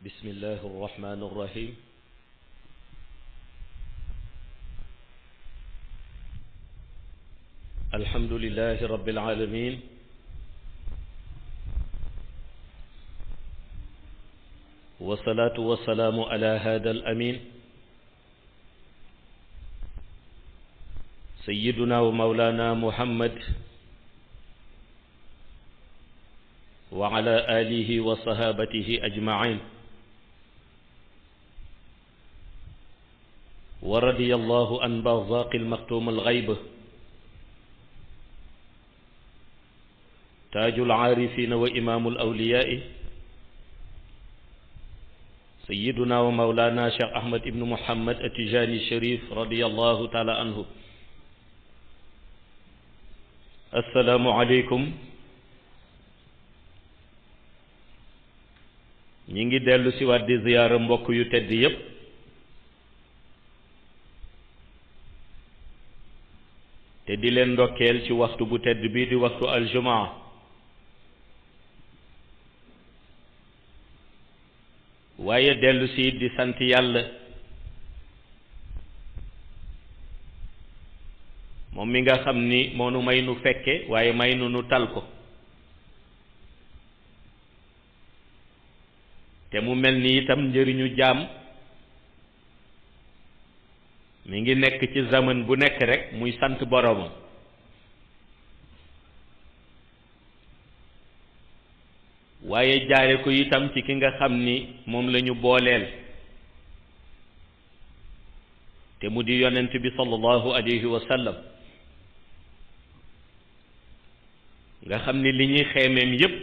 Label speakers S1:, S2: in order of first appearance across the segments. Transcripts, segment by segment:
S1: بسم الله الرحمن الرحيم الحمد لله رب العالمين والصلاة والسلام على هذا الأمين سيدنا ومولانا محمد وعلى آله وصحابته أجمعين ورضي الله عن برزاق المختوم الغيب تاج العارفين وإمام الأولياء سيدنا ومولانا شيخ أحمد بن محمد التجاني الشريف رضي الله تعالى عنه. السلام عليكم. ñi ngi dellu si waat di ziyaara mbokk yu tedd yépp te di leen ndokkeel ci waxtu bu tedd bii di waxtu aljumaa waaye dellu si di sant yàlla moom mi nga xam ni moo nu may nu fekke waaye may nu tal ko te mu mel ni itam njëriñu jaam mi ngi nekk ci zaman bu nekk rek muy sant boroomam waaye jaare ko itam ci ki nga xam ni moom la ñu booleel te mu di yonent bi sallallahu alayhi wa sallam nga xam ni li ñuy xeemeem yépp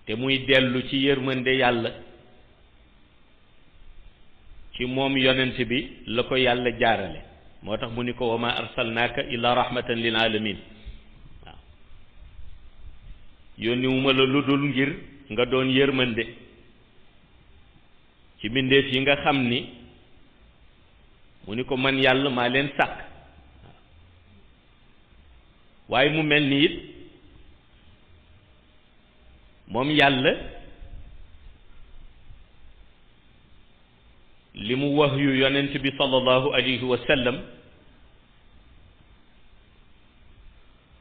S1: te muy dellu ci yërmande yàlla ci moom yonent bi la ko yàlla jaarale moo tax mu ni ko wa ma arsalnaaka illa rahmatan lil alamin waaw yónniwuma la lu dul ngir nga doon yërmande ci mbindeef yi nga xam ni mu ni ko man yàlla maa leen sàkk waaye mu mel ni it moom yàlla li mu wax yu yonent bi sallallahu alayhi wa sallam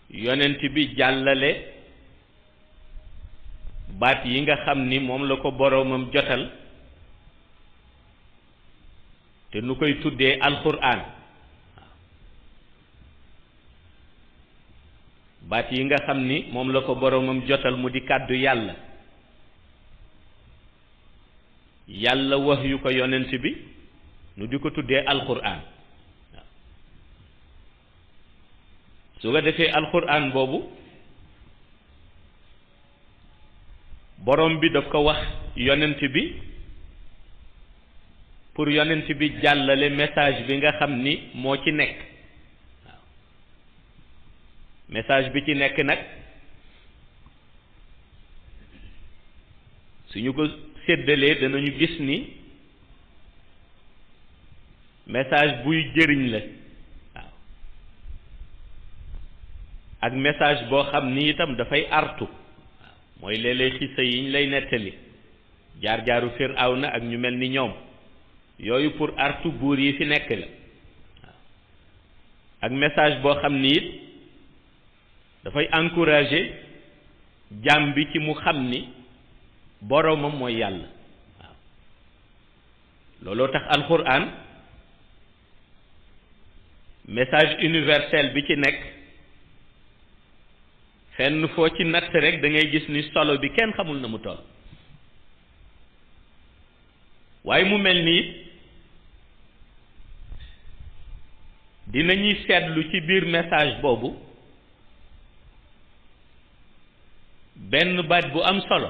S1: yonent bi jàllale baat yi nga xam ni moom la ko boroomam jotal te nu koy tuddee alxuraan baat yi nga xam ni moom la ko boroomam jotal mu di kàddu yàlla yàlla wax yu ko yonent bi nu di ko tuddee alxuraan waaw su ko defee alxuraan boobu borom bi daf ko wax yonent bi pour yonent bi jàllale message bi nga xam ni moo ci nekk message bi ci nekk nag suñu ko séddalee danañu gis ni message buy jëriñ la waaw ak message boo xam ni itam dafay artu waaw mooy léeg-léeg xisa yiñ lay nettali jaar-jaaru Firawna ak ñu mel ni ñoom yooyu pour artu buur yi fi nekk la waaw ak message boo xam ni it dafay encourager jaam bi ci mu xam ni boroomam mooy yàlla waaw looloo tax alxuraan message universel bi ci nekk fenn foo ci natt rek da ngay gis ni solo bi kenn xamul na mu toll waaye mu mel ni dinañuy seetlu ci biir message boobu benn baat bu am solo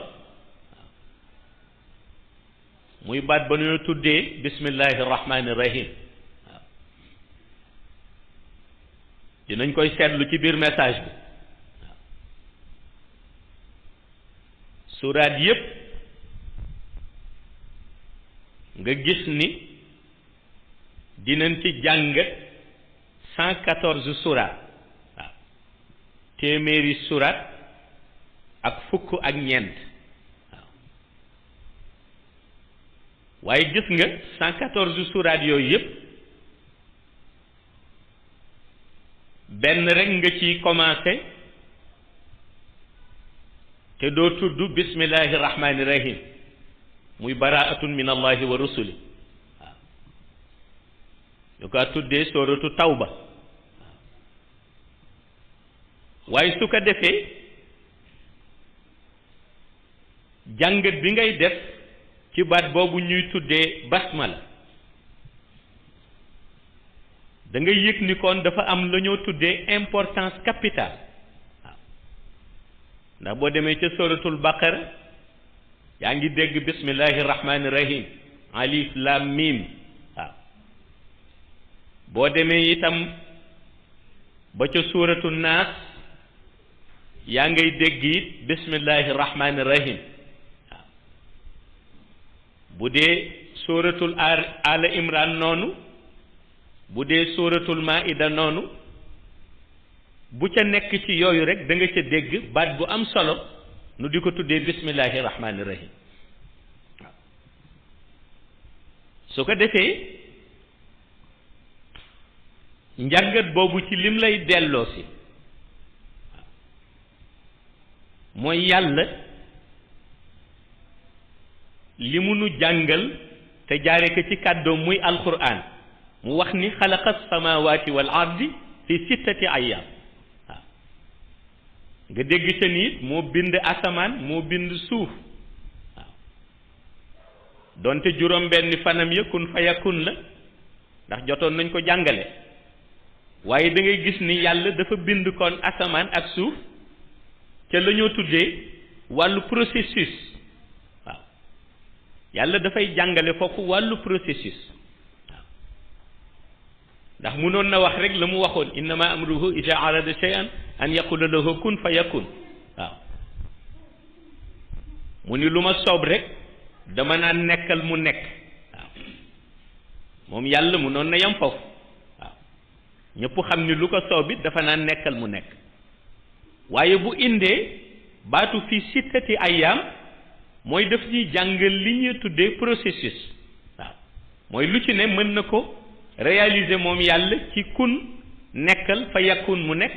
S1: muy baat ba ñu tuddee bismillahi rahmaani rahim waaw dinañ koy seetlu ci biir message bi waaw suraat yépp nga gis ni dinañ ci jàng 114 suraat waaw téeméeri suraat ak fukk ak ñeent waaw waaye gis nga 114 suuraat yooyu yëpp benn rek nga ci commencé te doo tudd bismillahi rahmani rahim muy baraatun min allahi wa rusuli waaw ñu ko tuddee sooratu tawba waaye su ko defee jàngat bi ngay def ci baat boobu ñuy tuddee basmala da ngay yëg ni kon dafa am la ñoo tuddee importance capitale waaw ndax boo demee ca suratul baqara yaa ngi dégg bismillahi rahmani rahim alif lam mim waaw boo demee itam ba ca suratul naas yaa ngay dégg it bismillahi rahmani rahim waaw bu dee suratul ala imran noonu bu dee suratul maida noonu bu ca nekk ci yooyu rek da nga ca dégg baat bu am solo nu di ko tuddee bismillahi rahmani rahim waaw su ko defee njàngat boobu ci lim lay delloo si mooy yàlla li mu nu jàngal te jaare ko ci kàddoom muy alquran mu wax ni xalaqa samawati wal ardi fi 6 ayam waaw nga dégg ca nit moo bind asamaan moo bind suuf waaw donte juróom benni fanam ya kun fa yakun la ndax jotoon nañ ko jàngale waaye da ngay gis ni yàlla dafa bind kon asamaan ak suuf ca la ñoo tuddee wàllu processus waaw yàlla dafay jàngale foofu wàllu processus waaw ndax munoon na wax rek la mu waxoon innama amruhu ida arada shay'an an yaqula lahu kun fa yakun waaw mu ni lu ma soob rek dama naan nekkal mu nekk waaw moom yàlla munoon na yam foofu waaw ñëpp xam ni lu ko soob it dafa naan nekkal mu nekk waaye bu indee baatu fi 6 ayam mooy daf ñuy jàngal li ñuy tuddee processus waaw mooy lu ci ne mën na ko réaliser moom yàlla ci kun nekkal fa yakun mu nekk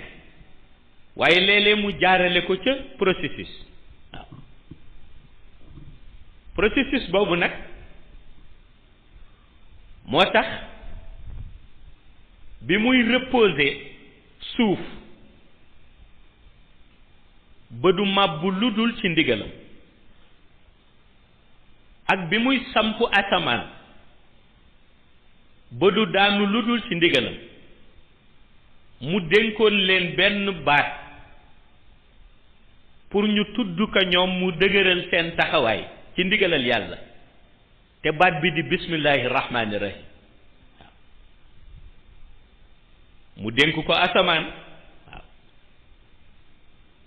S1: waaye léeg-léeg mu jaarale ko ca processus waaw processus boobu nag moo tax bi muy reposer suuf ba du màbbu lu dul ci ndigalam ak bi muy samp asamaan ba du daanu lu dul ci ndigalam mu dénkoon leen benn baat pour ñu tudd ko ñoom mu dëgëral seen taxawaay ci ndigalal yàlla te baat bi di bismillahi rahmani rahim waaw mu dénk ko asamaan waaw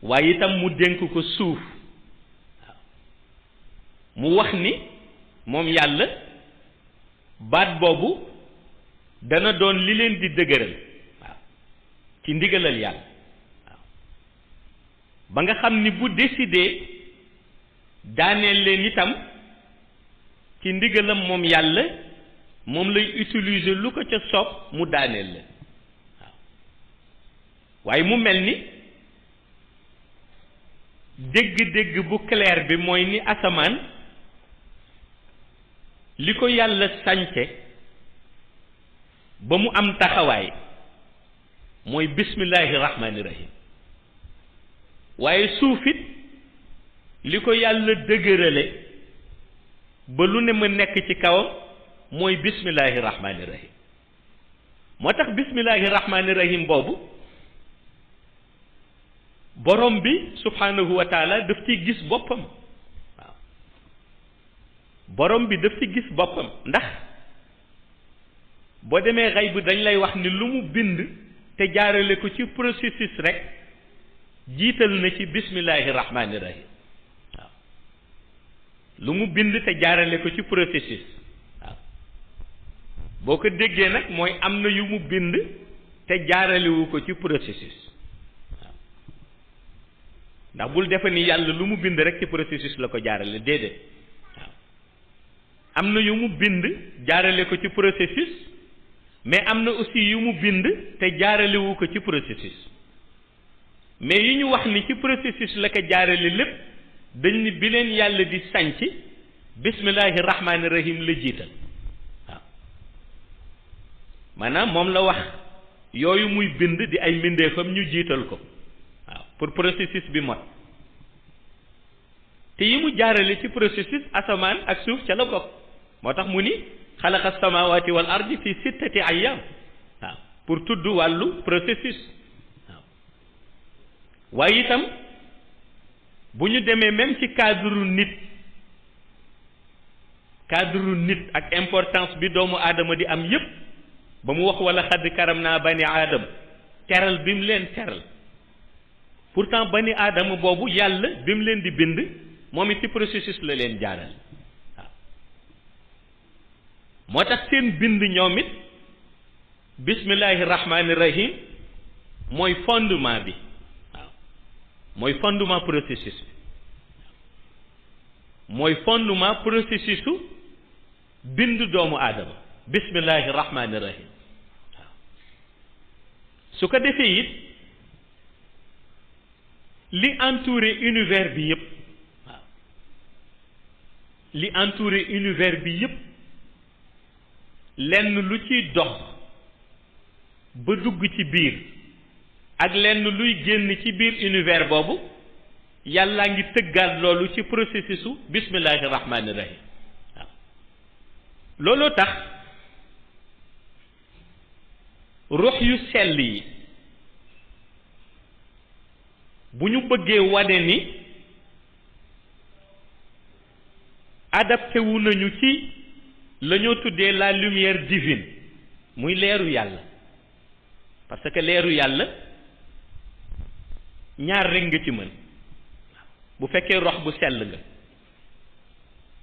S1: waaye itam mu dénk ko suuf waaw mu wax ni moom yàlla baat boobu dana doon li leen di dëgëral waaw ci ndigalal yàlla waaw ba nga xam ni bu décidé daaneel leen itam ci ndigalam moom yàlla moom lay utiliser lu ko ca soob mu daaneel leen waaw waaye mu mel ni dégg-dégg bu clair bi mooy ni asamaan li ko yàlla sànce ba mu am taxawaay mooy bismillahi rahmani rahim waaye suuf it li ko yàlla dëgërale ba lu ne ma nekk ci kawam mooy bismillahi rahmani rahim moo tax bismillahi rahmani rahim boobu borom bi subhanahu wa taala daf ci gis boppam waaw borom bi daf ci gis boppam ndax boo demee xay bu dañ lay wax ni lu mu bind te jaarale ko ci processus rek jiital na ci bismillahi rahmani rahim waaw lu mu bind te jaarale ko ci processus waaw boo ko déggee nag mooy am na yu mu bind te jaaralewu ko ci processus waaw ndax bul defe ni yàlla lu mu bind rek ci processus la ko jaarale déedéet waaw am na yu mu bind jaarale ko ci processus mais am na aussi yu mu bind te jaaralewu ko ci processus mais yi ñu wax ni ci processus la ko jaarale lépp dañ ni bi leen yàlla di sanc bismillahi rahmaani rahim la jiital waaw maanaam moom la wax yooyu muy bind di ay mbindeefam ñu jiital ko waaw pour processus bi mot te yi mu jaarale ci processus asamaan ak suuf ca la bokk moo tax mu ni xalaqa samawati wal ardi fi sittati ayyam waaw pour tudd wàllu processus waaw waaye itam bu ñu demee même ci cadre nit ak importance bi doomu aadama di am yépp ba mu wax wala xadd karam naa bani aadama teral bi mu leen teral pourtant bani aadama boobu yàlla bi mu leen di bind moom it ci processus la leen jaaral waaw moo tax seen bind ñoom it bismillahi rahmaani rahim mooy fondement bi waaw mooy fondement processus bi mooy fondement processus su bind doomu aadama bismillahi rahmaani rahim waaw su ko defee it li entouré univers bi yépp waaw li entouré univers bi yépp lenn lu ciy dox ba dugg ci biir ak lenn luy génn ci biir univers boobu yàllaa ngi tëggaat loolu ci processus u bismillahi rahmaani rahim waaw looloo tax ruux yu sell yi bu ñu bëggee wane ni adapté wu nañu ci la ñoo tuddee la lumière divine muy leeru yàlla parce que leeru yàlla ñaar rekk nga ci mën bu fekkee rox bu sell nga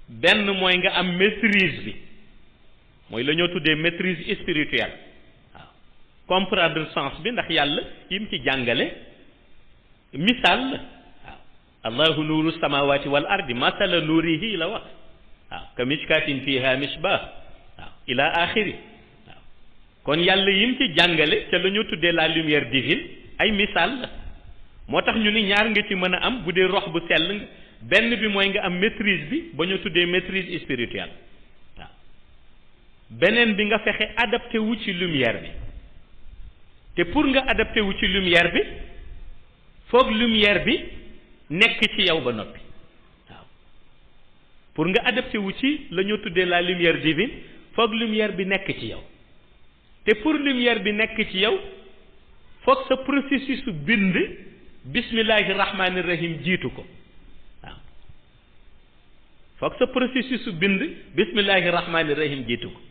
S1: benn mooy nga am maîtrise bi mooy la ñoo tuddee maîtrise spirituelle waaw comprendre sens bi ndax yàlla yim ci jàngale misaal la waaw allahu nuuru samawati wal ardi masala nuurihi la wax waaw ka mishkatin fiha misbah waaw ila axiri waaw kon yàlla yim ci jàngale ca la ñoo tuddee la lumière divine ay misaal la moo tax ñu ni ñaar nga ci mën a am bu dee rox bu sell nga benn bi mooy nga am maîtrise bi ba ñu tuddee maîtrise spirituelle waaw beneen bi nga fexe adapté wu ci lumière bi te pour nga adapté wu ci lumière bi foog lumière bi nekk ci yow ba noppi waaw pour nga adapté wu ci la ñu tuddee la lumière divine foog lumière bi nekk ci yow te pour lumière bi nekk ci yow foog sa processus su bind bismillahi rahmaani rahim jiitu ko waaw foog sa processus su bind bismillahi rahmaani rahim jiitu ko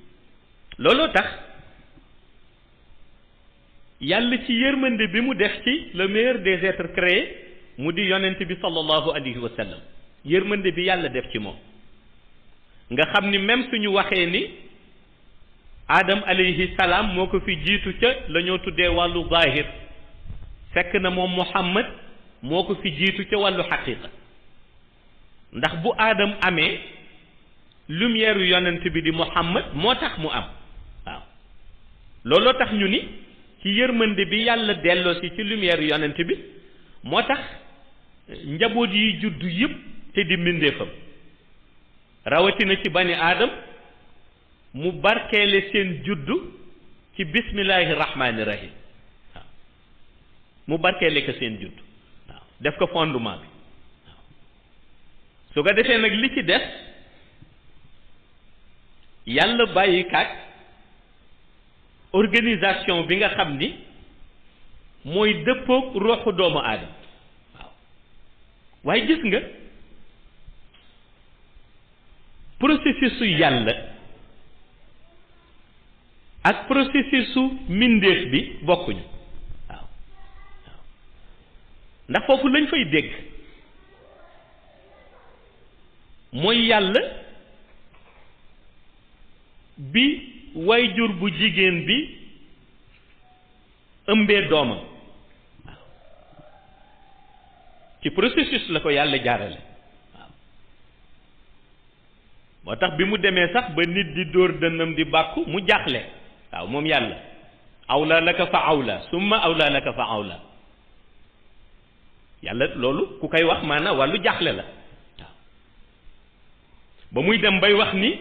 S1: looloo tax yàlla ci yërmande bi mu def ci le meilleur des êtres créés mu di yonent bi sallallahu alayhi wa sallam yërmande bi yàlla def ci moom nga xam ni même suñu waxee ni Adam alayhi salaam moo ko fi jiitu ca la ñoo tuddee wàllu zahir fekk na moom Muhammad moo ko fi jiitu ca wàllu xaqiqa ndax bu Adam amee lumière yonent bi di Muhammad moo tax mu am waaw looloo tax ñu ni ci yërmande bi yàlla delloo si ci lumière yonent bi moo tax njaboot yi juddu yëpp te di mbindeefam rawatina ci bani Adam mu barkeele seen juddu ci bismillahi rahmaani rahim waaw mu barkeele ko seen juddu waaw def ko fondement bi waaw su ko defee nag li ci des yàlla bàyyi kaat organisation bi nga xam ni mooy dëppoog ruuxu doomu aadama waaw waaye gis nga processus su yàlla ak processus su mbindeef bi bokkuñu waaw waaw ndax foofu lañ fay dégg mooy yàlla bi wayjur bu jigéen bi ëmbee doomam waaw ci processus la ko yàlla jaarale waaw moo tax bi mu demee sax ba nit di dóor dënnam di bàkku mu jaaxle waaw moom yàlla awla laka fa awla summa awla laka fa awla yàlla loolu ku koy wax maanaam wàllu jaaxle la waaw ba muy dem bay wax ni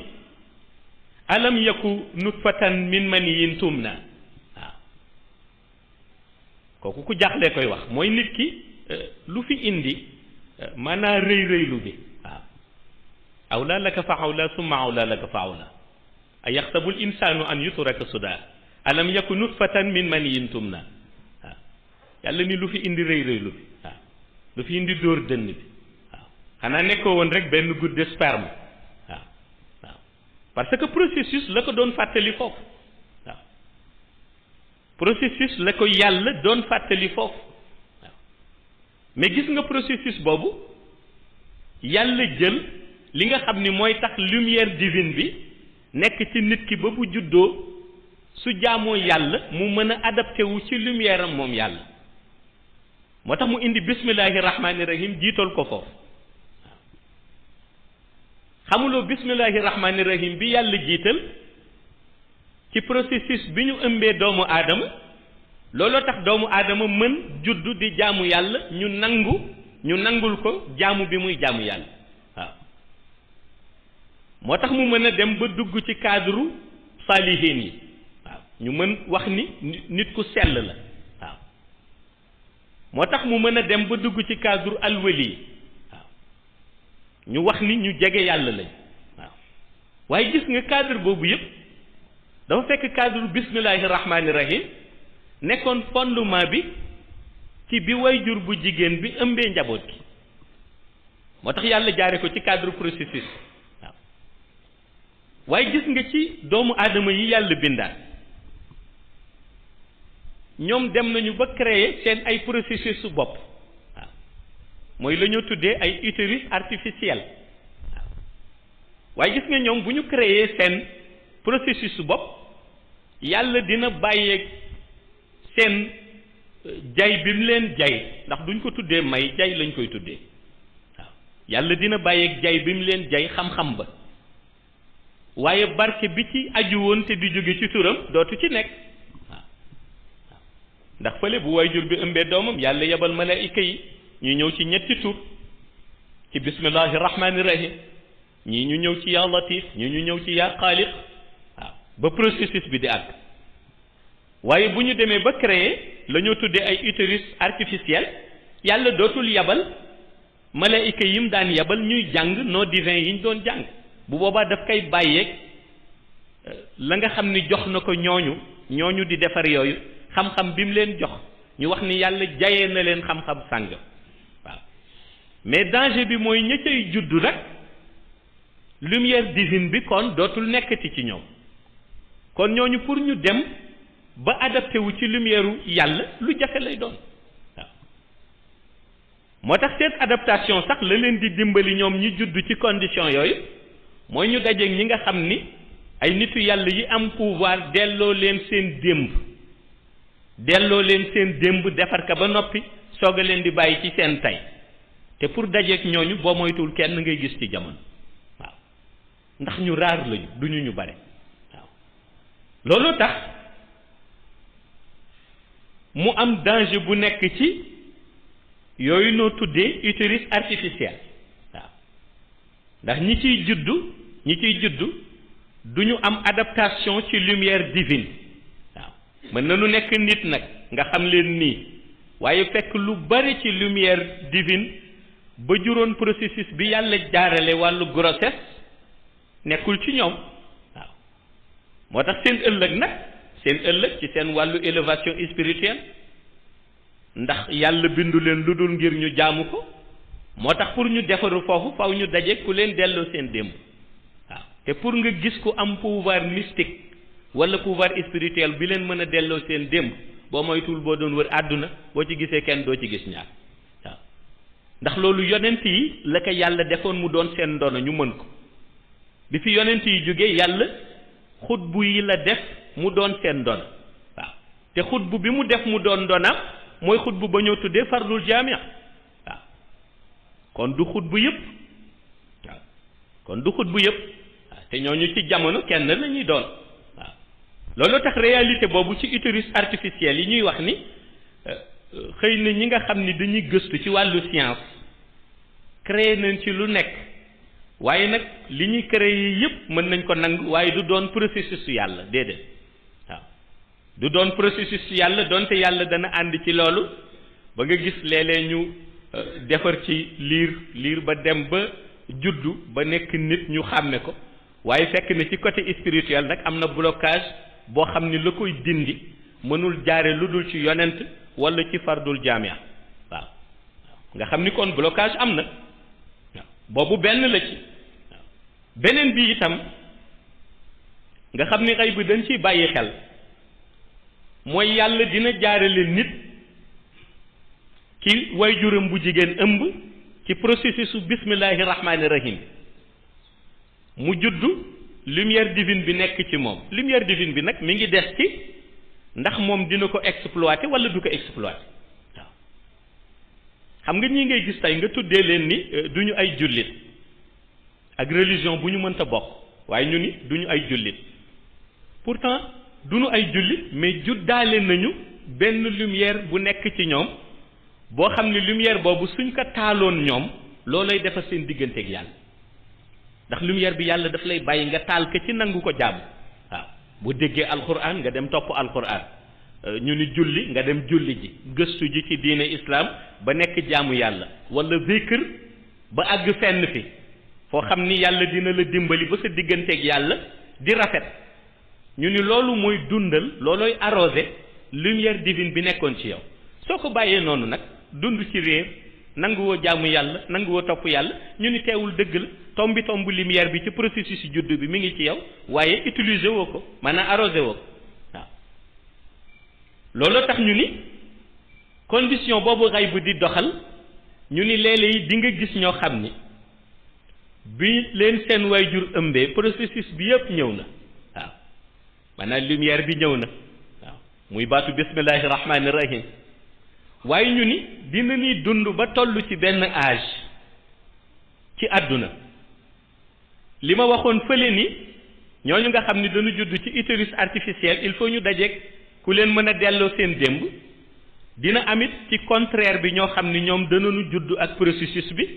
S1: alam yaku nutfatan min maniyin tumna waaw kooku ku jaaxle koy wax mooy nit ki lu fi indi maanaam rëy rëylu bi waaw awla laka fa awla summa awla laka fa awla a yaxsabu l insanu an yutraka suda alam yaku nutfatan min maniyin tumna waaw yàlla ni lu fi indi rëy rëylu bi waaw lu fi indi dóor dënn bi waaw xanaa nekkoo woon rek benn goutte de sperme waaw waaw parce que processus la ko doon fàttali foofu waaw processus la ko yàlla doon fàttali foofu waaw mais gis nga processus boobu yàlla jël li nga xam ni mooy tax lumière divine bi nekk ci nit ki ba bu juddoo su jaamoo yàlla mu mën a adapté wu ci lumière am moom yàlla moo tax mu indi bismillahi rahmaani rahim jiital ko foofu waaw xamuloo bismillahi rahmaani rahim bi yàlla jiital ci processus bi ñu ëmbee doomu aadama looloo tax doomu aadama mën juddu di jaamu yàlla ñu nangul ko jaamu bi muy jaamu yàlla waaw moo tax mu mën a dem ba dugg ci cadre saalihiin yi waaw ñu mën wax ni nit ku sell la waaw moo tax mu mën a dem ba dugg ci cadre alwali waaw ñu wax ni ñu jege yàlla lañ waaw waaye gis nga cadre boobu yëpp dafa fekk cadre bismillahi rahmaani rahim nekkoon fondement bi ci bi wayjur bu jigéen bi ëmbee njaboot gi moo tax yàlla jaare ko ci cadre processus waaw waaye gis nga ci doomu aadama yi yàlla bindaat ñoom dem nañu ba créer seen ay processus su bopp waaw mooy la ñoo tuddee ay utérus artificiel waaw waaye gis nga ñoom bu ñu créer seen processus su bopp yàlla dina bàyyeeg seen jay bi mu leen jay ndax duñ ko tuddee may jay lañ koy tuddee waaw yàlla dina bàyyeeg jay bi mu leen jay xam-xam ba waaye barke bi ci aju woon te di jóge ci turam dootu ci nekk waaw ndax fële bu waajur bi ëmbee doomam yàlla yebal malaayika yi ñu ñëw ci ñetti tur ci bismillahi rahmaani rahim ñii ñu ñëw ci yaa latif ñii ñu ñëw ci yaa xaaliq waaw ba processus bi di àgg waaye bu ñu demee ba créer la ñoo tuddee ay utérus artificiel yàlla dootul yabal malaayika yim daan yabal ñuy jàng non divin yi ñu doon jàng bu boobaa daf koy bàyyeeg la nga xam ni jox na ko ñooñu di defar yooyu xam-xam bi mu leen jox ñu wax ni yàlla jayee na leen xam-xam sàng waaw mais danger bi mooy ña cay juddu nag lumière divine bi kon dootul nekkati ci ñoom kon ñooñu pour ñu dem ba adapté wu ci lumière yàlla lu jafe lay doon waaw moo tax seen adaptation sax la leen di dimbali ñoom ñi judd ci condition yooyu mooy ñu dajeeg ñi nga xam ni ay nitu yàlla yi am pouvoir delloo leen seen démb defar ka ba noppi soog a leen di bàyyi ci seen tey te pour dajeeg ñooñu boo moytuwul kenn ngay gis ci jamono waaw ndax ñu raar lañu duñu ñu bare waaw loolu tax mu am danger bu nekk ci yooyu noo tuddee utérus artificiel waaw ndax ñi ciy juddu duñu am adaptation ci lumière divine waaw mën na nu nekk nit nag nga xam leen nii waaye fekk lu bari ci lumière divine ba juróon processus bi yàlla jaarale wàllu grossesse nekkul ci ñoom waaw moo tax seen ëllëg ci seen wàllu élévation spirituelle ndax yàlla bindu leen lu dul ngir ñu jaamu ko moo tax pour ñu defaru foofu faw ñu daje ku leen delloo seen démb waaw te pour nga gis ku am pouvoir mystique wala pouvoir spirituel bi leen mën a delloo seen démb boo moytuwul boo doon wër àdduna boo ci gisee kenn doo ci gis ñaar waaw ndax loolu yonent yi la ko yàlla defoon mu doon seen ndono ñu mën ko bi fi yonent yi jógee yàlla xutbu yi la def mu doon seen ndono waaw te xutbu bi mu def mu doon ndonam mooy xutbu ba ñoo tuddee fardul jaamia waaw kon du xutbu yëpp te ñooñu ci jamono kenn la ñuy doon waaw loolu tax réalité boobu ci utérus artificiel yi ñuy wax ni xëy na ñi nga xam ni dañuy gëstu ci wàllu science créé nañ ci lu nekk waaye nag li ñuy créé yépp mën nañ ko nangu waaye du doon processus yàlla déedéet waaw du doon processus yàlla donte yàlla dana ànd ci loolu ba nga gis léeg-léeg ñu defar ci liir ba dem ba juddu ba nekk nit ñu xàmme ko waaye fekk na ci côté spirituel nag am na blocage boo xam ni la koy dindi mënul jaare lu dul ci yonent wala ci fardul jaamia waaw nga xam ni kon blocage am na waaw boobu benn la ci waaw beneen bi itam nga xam ni xëy bi dañ ciy bàyyi xel mooy yàlla dina jaarale nit ci waajuram bu jigéen ëmb ci processus su bismillahi rahmaani rahim mu juddu lumière divine bi nekk ci moom lumière divine bi nag mi ngi des ci ndax moom dina ko exploiter wala du ko exploiter waaw xam nga ñii ngay gis tey nga tuddee leen ni duñu ay jullit ak religion bu ñu mënta bokk waaye ñu ni duñu ay jullit pourtant duñu ay jullit mais juddaale nañu benn lumière bu nekk ci ñoom boo xam ne lumière boobu suñ ko taaloon ñoom loolay defar seen digganteeg yàlla ndax lumière bi yàlla daf lay bàyyi nga taal ko ci nangu ko jàmm waaw bu déggee alquran nga dem topp alquran ñu ni julli nga dem julli ji gëstu ji ci diine islam ba nekk jaamu yàlla wala zikr ba àgg fenn fi foo xam ni yàlla dina la dimbali ba sa digganteeg yàlla di rafet ñu ni loolu mooy dundal loolooy arrosé lumière divine bi nekkoon ci yow soo ko bàyyee noonu nag dund ci réer nanguwoo jaamu yàlla nanguwoo topp yàlla ñu ni teewul dëgg la tomb lumière bi ci processus yu judd bi mi ngi ci yow waaye utiliser woo ko maanaam arrosé woo ko waaw loolu tax ñu ni condition boobu xay bu di doxal ñu ni léeg-léeg di nga gis ñoo xam ni bi leen seen waajur ëmbee processus bi yëpp ñëw na waaw maanaam lumière bi ñëw na waaw muy baatu bismillahi rahmaani rahim waaye ñu ni dina ni dund ba toll ci benn âge ci àdduna li ma waxoon fële ni ñooñu nga xam ni dañu judd ci utérus artificiel il faut ñu dajeeg ku leen mën a delloo seen démb dina amit ci contraire bi ñoo xam ni ñoom danañu judd ak processus bi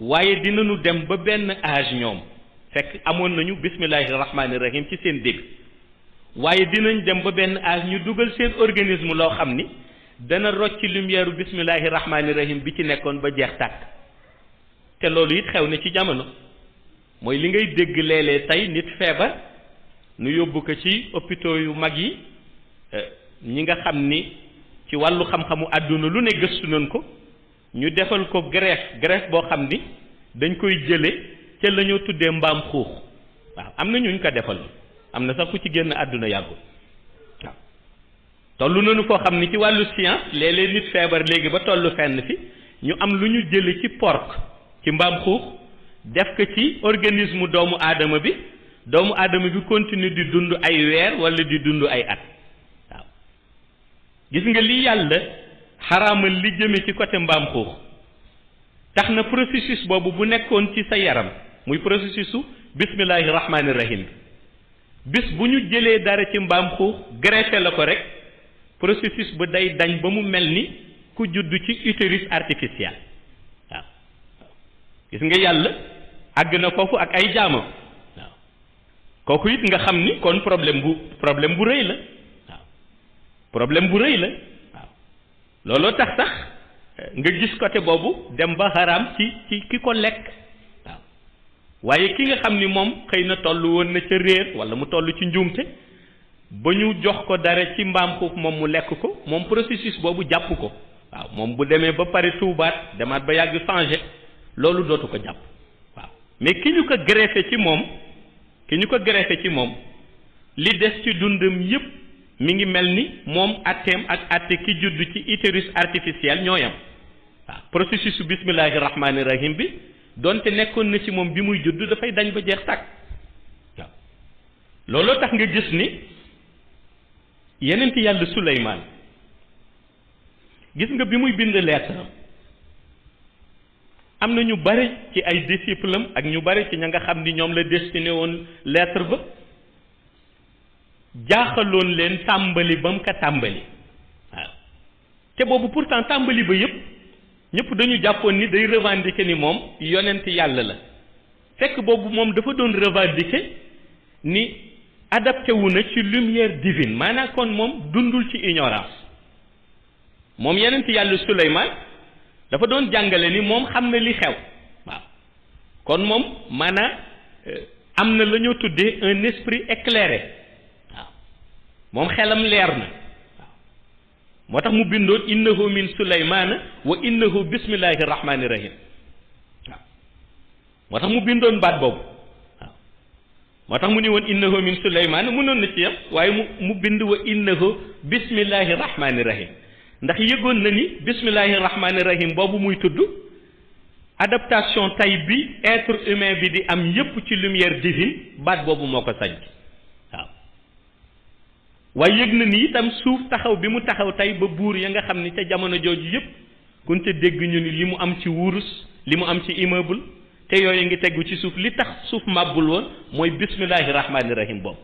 S1: waaye dinañu dem ba benn âge ñoom fekk amoon nañu bismillahi rahmaani rahim ci seen début waaye dinañ dem ba benn âge ñu dugal seen organisme loo xam ni dana rocc lumière bismillahi rahmaani rahim bi ci nekkoon ba jeex tàkk te loolu it xew na ci jamono mooy li ngay dégg léeg-léeg tey nit feebar nu yóbbu ko ci hôpitaux yu mag yi ñi nga xam ni ci wàllu xam-xamu àdduna lu ne gëstu nañ ko ñu defal ko greffe boo xam ni dañ koy jële ca la ñoo tuddee mbaam xuux waaw am na ñuñ ko defal am na sax ku ci génn àdduna yàggul waaw tollu nañu foo xam ni ci wàllu science léeg-léeg nit feebar léegi ba tollu fenn fi ñu am lu ñu jële ci porc ci mbaam xuux def ko ci organisme doomu aadama bi continue di dund ay weer wala di dund ay at waaw gis nga li yàlla xaraamal li jëme ci côté mbaam xuux tax na processus boobu bu nekkoon ci sa yaram muy processusu bismillahi rahmaani rahim bis bu ñu jëlee dara ci mbaam xuux greffé la ko rek processus bu day dañ ba mu mel ni ku judd ci utérus artificiel waaw gis nga yàlla àgg na foofu ak ay jaamam waaw kooku it nga xam ni kon problème bu rëy la waaw problème bu rëy la waaw looloo tax sax nga gis côté boobu dem ba xaraam ci ki ko lekk waaw waaye ki nga xam ni moom xëy na toll woon na ca réer wala mu toll ci njuumte ba ñu jox ko dara ci mbaam xuux moom mu lekk ko moom processus boobu jàpp ko waaw moom bu demee ba pare tuubaat demaat ba yàgg changé loolu dootu ko jàpp waaw mais ki ñu ko greffé ci moom li des ci dundam yépp mi ngi mel ni moom atteem ak atte ki judd ci utérus artificiel ñoo yam waaw processus su bismillahi rahmaani rahim bi donte nekkoon na ci moom bi muy judd dafay dañ ba jeex tàkk waaw looloo tax nga gis ni yenent yàlla Suleymaan gis nga bi muy bind lettre am na ñu bari ci ay disciples am ak ñu bari ci ña nga xam ni ñoom la destiné woon lettre ba jaaxaloon leen tàmbali ba mu ko tàmbali waaw te boobu pourtant tàmbali ba yépp ñëpp dañu jàppoon ni day revendiquer ni moom yonent yàlla la fekk boobu moom dafa doon revendiquer ni adapté wu na ci lumière divine maanaam kon moom dundul ci ignorance moom yonent yàlla Suleymaan dafa doon jàngale ni moom xam na li xew waaw kon moom maanaam am na la ñoo tuddee un esprit éclairé waaw moom xelam leer na waaw moo tax mu bindoon innahu min Suleymaana wa innahu bismillahi rahmaani rahim waaw moo tax mu bindoon baat boobu waaw moo tax mu ni woon innahu min Suleymaana mënoon na ci yam waaye mu bind wa innahu bismillahi rahmaani rahim ndax yëgoon na ni bismillahi rahmaani rahim boobu muy tudd adaptation tay bi être humain bi di am yépp ci lumière divine baat boobu moo ko sañ waaw waaye yëg na ni itam suuf taxaw bi mu taxaw tey ba buur ya nga xam ni ca jamono jooju yépp kun te dégg ñu ni li mu am ci wurus li mu am ci immeuble te yooyu ngi tegu ci suuf li tax suuf màbbul woon mooy bismillahi rahmaani rahim boobu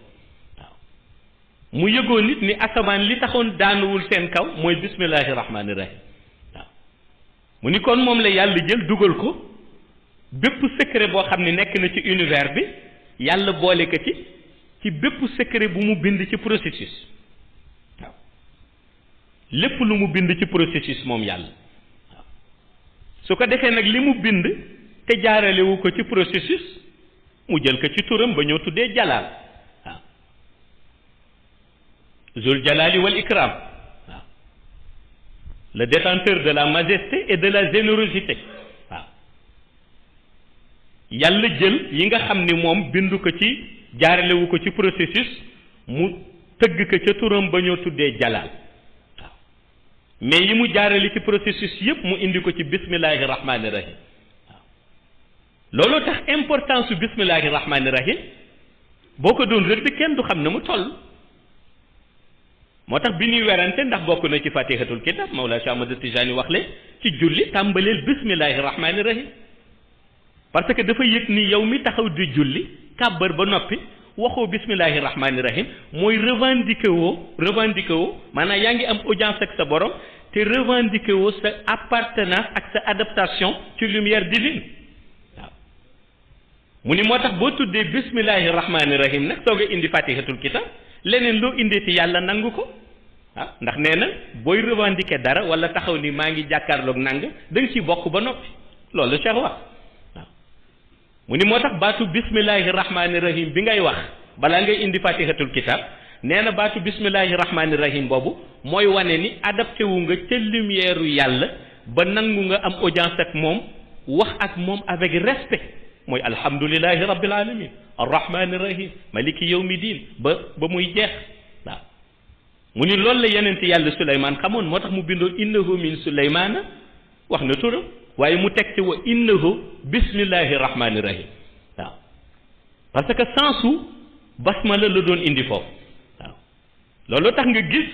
S1: mu yëgoon nit ni asamaan li taxoon daanuwul seen kaw mooy bismillahi rahmaani rahim waaw mu ni kon moom la yàlla jël dugal ko bépp secret boo xam ne nekk na ci univers bi yàlla boole ko ci bépp secret bu mu bind ci processus waaw lépp lu mu bind ci processus moom yàlla waaw su ko defee nag li mu bind te jaaralewu ko ci processus mu jël ko ci turam ba ñoo tuddee jalaal Zul Jalali wal Ikram waaw le détenteur de la majesté et de la générosité waaw yàlla jël yi nga xam ni moom bindu ko ci jaaralewu ko ci processus mu tëgg ko ca turam ba ñoo tuddee Jalal waaw mais yi mu jaarale ci processus yépp mu indi ko ci bismillahi rahmaani rahim waaw looloo tax importance su bismillahi rahmaani rahim boo ko doon rëdd kenn du xam ne mu toll moo tax bi ñuy werante ndax bokk na ci fatihatul kitab Mawlaa Cheikh Ahmad Tijani wax le ci julli tàmbaleel bismillahi rahmaani rahim parce que dafa yëg ni yow mi taxaw di julli kàbbar ba noppi waxoo bismillahi rahmaani rahim mooy revendiquer woo maanaam yaa ngi am audience ak sa borom te revendiquer woo sa appartenance ak sa adaptation ci lumière divine waaw mu ni moo tax boo tuddee bismillahi rahmaani rahim nag soog a indi fatihatul kitab leneen loo indeeti yàlla nangu ko ah ndax nee na booy revendiquer dara wala taxaw ni maa ngi jàkkaarloog nang da nga ciy bokk ba noppi loolu Cheikh wax waaw mu ni moo tax baatu bismillahi rahmaani rahim bi ngay wax balaa ngay indi fatihatul kitab nee na baatu bismillahi rahmaani rahim boobu mooy wane ni adapté wu nga ca lumière yàlla ba nangu nga am audience ak moom wax ak moom avec respect mooy alhamdulillahi rabbil alamin arrahmani rahim maliki yawmi din ba muy jeex waaw mu ni loolu la yenente yàlla Suleymaan xamoon moo tax mu bindoon innahu min Suleymaana wax na turam waaye mu teg ci wa innahu bismillahi rahmani rahim waaw parce que sensu basmala la doon indi foofu waaw loolu tax nga gis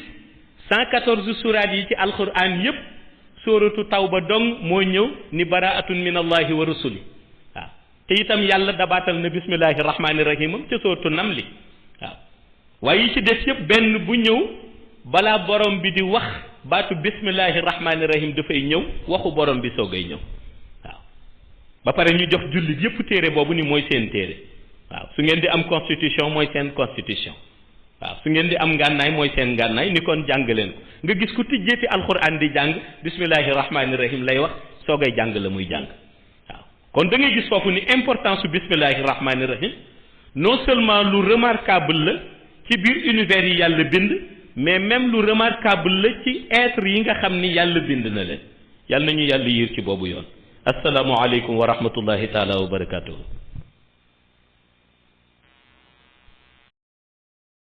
S1: 114 suraat yi ci alquran yépp suratu tawba dong moo ñëw ni baraatun min allahi wa rasuli waaw te itam yàlla dabaatal na bismillahi rahmaani rahimam ca sootu namli waaw waaye yi ci des yëpp benn bu ñëw balaa borom bi di wax baatu bismillahi rahmaani rahim dafay ñëw waxu borom bi soogay ñëw waaw ba pare ñu jox jullit yëpp téere boobu ni mooy seen téere waaw su ngeen di am constitution mooy seen constitution waaw su ngeen di am ngànnaay mooy seen ngànnaay ni kon jàng leen ko nga gis ku tijjeeti alquran di jàng bismillahi rahmaani rahim lay wax soogay jàng la muy jàng kon da ngay gis foofu ni importance su bismillahi rahmaani rahim non seulement lu remarquable la ci biir univers yi yàlla bind mais même lu remarquable la ci être yi nga xam ni yàlla bind na leen yàlla nañu yàlla yiir ci boobu yoon asalaamu aleykum wa rahmatullahi taala wa barakatuhu